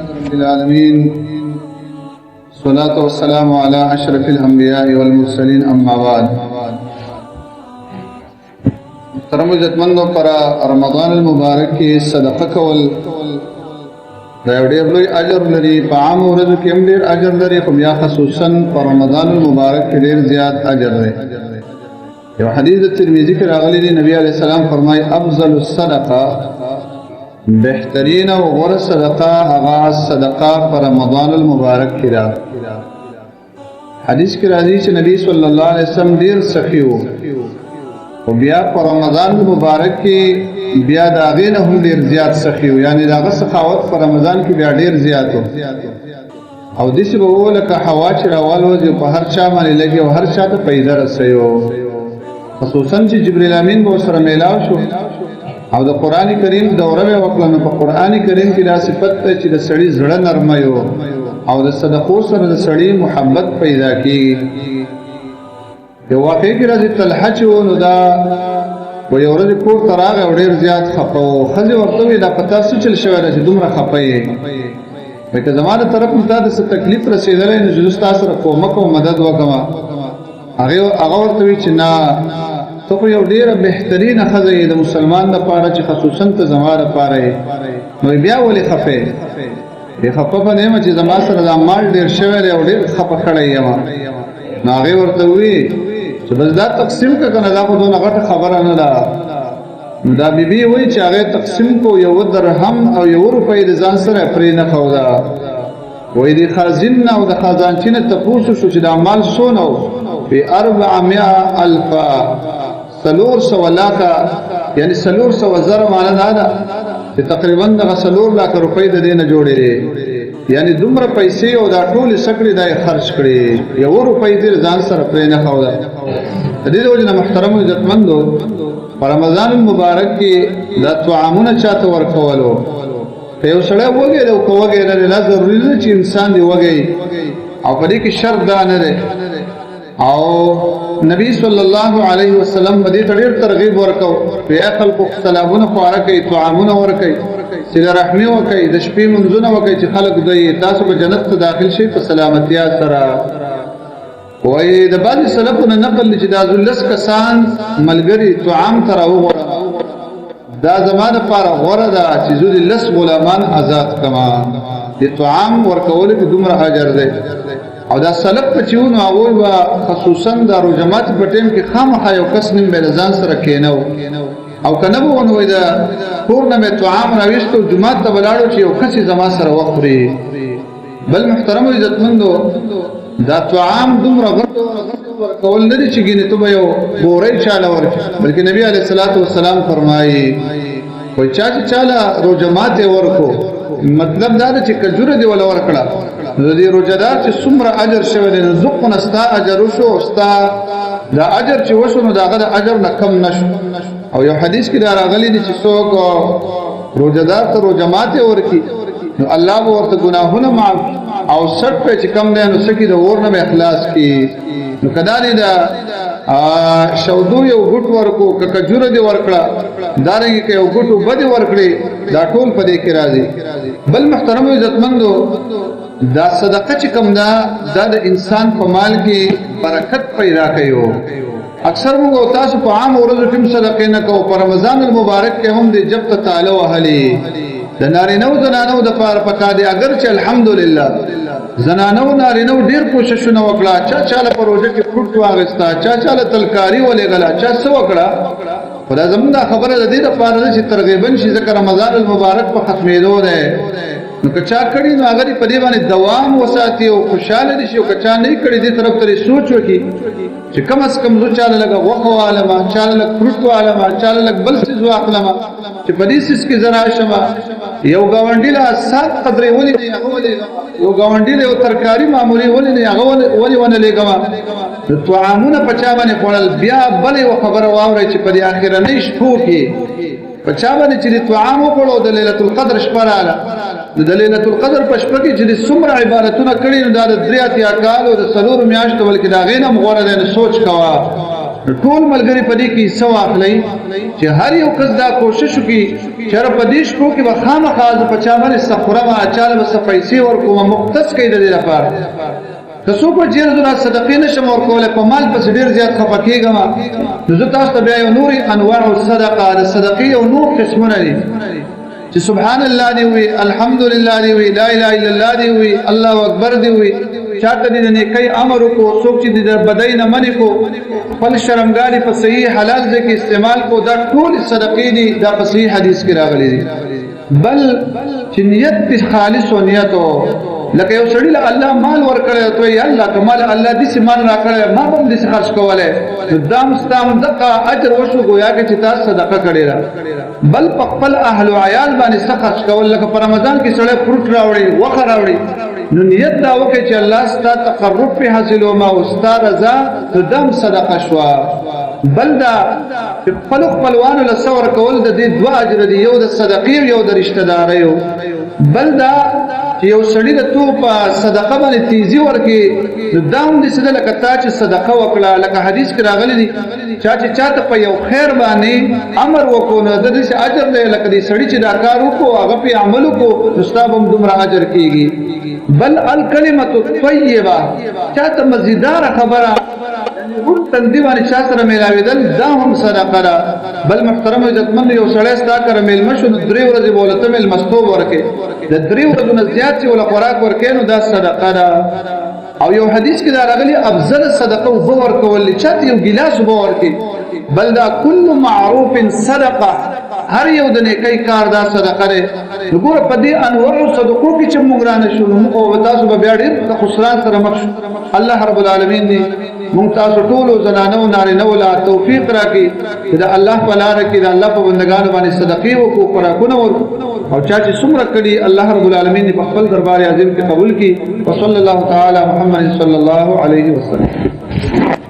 رب العالمين، الصلاة والسلام على أشرف الأنبياء والمرسلين، أما بعد. محترم عزتمندو، پر رمضان المبارک کې صدقه کول دا یو ډېر لوی اجر لري. په عام ورځو کې هم ډېر اجر لري، خو بیا خصوصا په رمضان المبارک کې ډېر زیات اجر دی. یو حدیث د ترمذی کې راغلی دی، نبی علیہ السلام فرمایي: افضل الصدقه، بهترین او غوره صدقه هغه صدقه په رمضان المبارک کې ده. حدیث کې راځي چې نبی صلی الله علیه وسلم ډیر سخی وو، او بیا په رمضان المبارک کې بیا د هغې نه هم ډیر زیات سخی وو، یعنی د هغه سخاوت په رمضان کې بیا ډیر زیات وو، او داسې به وو لکه هوا چې راوالوځي، په هر چا باندې لګي او هر چا ته پیدا رسوي. خصوصا چې جبرئیل امین به سره میلاو شو او د قران کریم دوره به وکړه، نو په قران کریم کې دا صفت ده چې د سړي زړه نرمه یو او د صدقو سره د سړي محبت پیدا کیږي. یو واقع کې راځي، طلحه چې و، نو دا و یو ورځ کور ته راغی او ډېر زیات خفه و. ښځې ورته وویل: دا په تا څه چل شوی دی چې دومره خفه یې؟ وایي: که زما د طرف نه تا ته څه تکلیف رسېدلی، نو چې زه ستا سره کومک او مدد وکړم. هغه ورته وی چې نه، ته خو یو ډیره بهترینه ښځه یې د مسلمان دپاره، چې خصوصا ته زما دپاره یې، نو بیا ولې خفه یې؟ خفه به نه یم چې زما سره دا مال ډېر شوی دی او ډېر خفه کړی یم. نو هغې ورته ووی چې بس دا تقسیم که کنه، دا خو دونه غټه خبره نه ده. نو دا بیبي وایي چې هغې تقسیم کو، یو درهم او یو روپۍ د ځان سره پرې نه ښوده. وایي د خازن نه او د خزانچي نه تپوس شو چې دا مال څونه و؟ په 400,000، 400 لاکه، یعنی 400,000. معنا دا ده چې تقریبا دغه 4 لاکه روپۍ د دې نه جوړې دي، یعنی دومره پیسې او دا ټولې سکړې دا یې خرج کړې، یو روپۍ دې ځان سره پرې نه ښوده. د دې وجې نه محترمو عزتمندو، په رمضان المبارک کې دا طعامونه چاته ورکولو، که یو سړی وږی دی او که وږی نه دی، دا ضروري نه چې انسان دی وږی، او په دې کې شرط دا نه دی. او نبی صلی الله علیه وسلم په دې ته ډېر ترغیب ورکو: په خلکو سلامونه خواره کوي، طعامونه ورکوي، صله رحمي وکوي، د شپې منځونه وکوي، چې خلک دوی تاسو به جنت ته داخل شئ په سلامتیا سره. وایي د بعضې سلفو نه نقل دی چې دا 10 کسان ملګري طعام ته راوغواړم، دا زما دپاره غوره ده چې زه دې 10 غلامان آزاد کړم. د طعام ورکولو کې دومره اجر دی. او دا سلف په چې وو، نو هغوی به خصوصا د روژه ماتي په ټایم کې خامخا یو کس نیم به له ځان سره کښېنو، او که نه به ونه وایي د کور نه مې طعام راویستو، جومات ته به لاړو چې یو کس یې زما سره وخوري. بل محترم عزتمندو، دا طعام دومره غټ ورکول نه دي چې ګینې ته به یو بورۍ چاله ورکړي، بلکې نبی علیه الصلاة والسلام فرمایي، وایي چا چې چاله روژه ماتې ورکو، مطلب دا دی چې کجوره دې وله ورکړه، نو د دې روژهدار چې څومره اجر شوی دی، نو زقونه ستا اجر وشو، او ستا دا اجر چې وشو، نو د هغه د اجر نه کم نه شو. او یو حدیث کې دا راغلی دی چې څوک روژهدار ته روژه ماتې ورکړي، نو الله به ورته ګناهونه معاف او سټ په چې کم دی نو سکی د اور نه به اخلاص کی. نو کدا دې دا شودو یو ګټ ورکو، که کجوره دې ورکړه، دارنګه که یو ګټ اوبه دې ورکړې، دا ټول په دې کې راځي. بل محترم عزتمندو، دا صدقه چې کوم ده، دا د انسان په مال کې برکت پیدا کوي. اکثر موږ او تاسو په عام ورځو کې هم صدقې نه کوو، په رمضان المبارک کې هم د جب ته تاله وهلې. د نارینه او زنانو د پاره پکا دی، اگر چې الحمدلله زنانو نارینه ډیر کوششونه وکړه، چا چاله پروژه کې فروټ واغستا، چا چاله تلکاری ولېږله، چا څه وکړه، خو دا زمونږ دا خبره د دې لپاره ده چې ترغیبا شي، ځکه رمضان المبارک په ختمېدو دی. نو که چا کړي، نو هغه دې په دې باندې دوام وساتي او خوشحاله دي شي، او که چا نه کړي، دې طرف ته سوچ وکړي چې کم از کم زه چاله لږه غوښه والم، چاله لږ فروټ والم، چاله لږ بل څیز واخلم چې په دې څیز کې زه راشم. یو ګاونډي له سات قدرې ولې نه هغه ولېږم؟ یو ګاونډي له یو ترکاري معمولي ولې نه هغه ولې ونه لېږم؟ نو طعامونه په چا باندې خوړل. بیا بله یوه خبره واورئ چې په دې اخرنۍ شپو کې په چا باندې چې طعام وخوړو، د لیلة القدر شپه راغله، نو د لیلة القدر په شپه کې چې څومره عبادتونه کړي، نو دا د 83 کالو د 4 میاشتو، بلکې د هغې نه هم غوره دی. نو سوچ کوه. ټول ملګری په دې کې څه واخلئ چې هر یو کس دا کوشش وکړي چې په دې شپو کې به خامخا زه په چا باندې څه خورم، چا له به څه پیسې ورکوم، مختص کوي د دې لپاره. که څوک وایي چې زه دا صدقې نه شم ورکولی، په مال پسې ډېر زیات خفه کېږم، نو زه تاسو ته بیا یو نورې انواع صدقه، د صدقې یو نور قسمونه دي چې سبحان الله دی وي، الحمدلله دی وي، لا اله الا الله دی وي، الله اکبر دی وي، چاته دې د نیکۍ امر وکړو، څوک چې د بدۍ نه منې کو، خپل شرمګاډي په صحیح حلال ځای کې استعمال کو، دا ټول صدقې دي، دا په صحیح حدیث کې راغلي دي. بل چې نیت دې خالص او نیت لکه یو سړي له الله مال ورکړی، ته یې الله که مال الله داسې مال راکړی ما به هم داسې خرڅ کولی، نو دا هم ستا هم دقه اجر وشو، ګویا کې چې تا صدقه کړې ده. بل په خپل اهل او عیال باندې څه خرڅ کول، لکه په رمضان کې سړی فروټ راوړي، وخه راوړي، نو نیت دا وکړي چې الله ستا تقرب پې حاصلوم او ستا رضا، نو دا هم صدقه شوه. بل دا چې خپلو خپلوانو له څه ورکول، د دې دوه اجر دي، یو د صدقې او یو د رشته دارۍ. بل دا چې یو سړي د تو په صدقه باندې تیزي ورکې، نو دا هم داسې ده لکه تا چې صدقه وکړه. لکه حدیث کې راغلي دي، چا چې چاته په یو خیر باندې امر وکړو، نو د داسې اجر دی لکه دې سړي چې دا کار وکړو، هغه پې عمل وکړو، نو ستا به هم دومره اجر کېږي. بل الکلمة الطیبه، چاته مزیداره خبره روڼ تندي باندې چا سره میلاوېدل، دا هم صدقه ده. بل محترم عزتمند، یو سړی ستا کره مېلمه شو، نو درې ورځې به ورته مېلمستوب ورکړې، د درې ورځو نه زیات چې ورله خوراک ورکړې، نو دا صدقه ده. او یو حدیث کې دا راغلي، افضل صدقه اوبه ورکول دي، چاته یو ګیلاس اوبه ورکړي. بل دا کل معروف صدقه، هر یو د نیکۍ کار دا صدقه دی. نو ګوره په دې انواعو صدقو کې چې موږ رانه شو، نو موږ او تاسو به بیا ډېر د خسران سره مخ شو. الله رب العالمین دې موږ تاسو ټولو زنانو نارینه له توفیق راکړي چې د الله په لار کې د الله په بندگانو باندې صدقې وکړو، خوراکونه ورکړو، او چا چې څومره کړي الله رب العالمین دې په خپل دربار عظیم کې قبول کړي. وصلی الله تعالی محمد صلی الله علیه وسلم.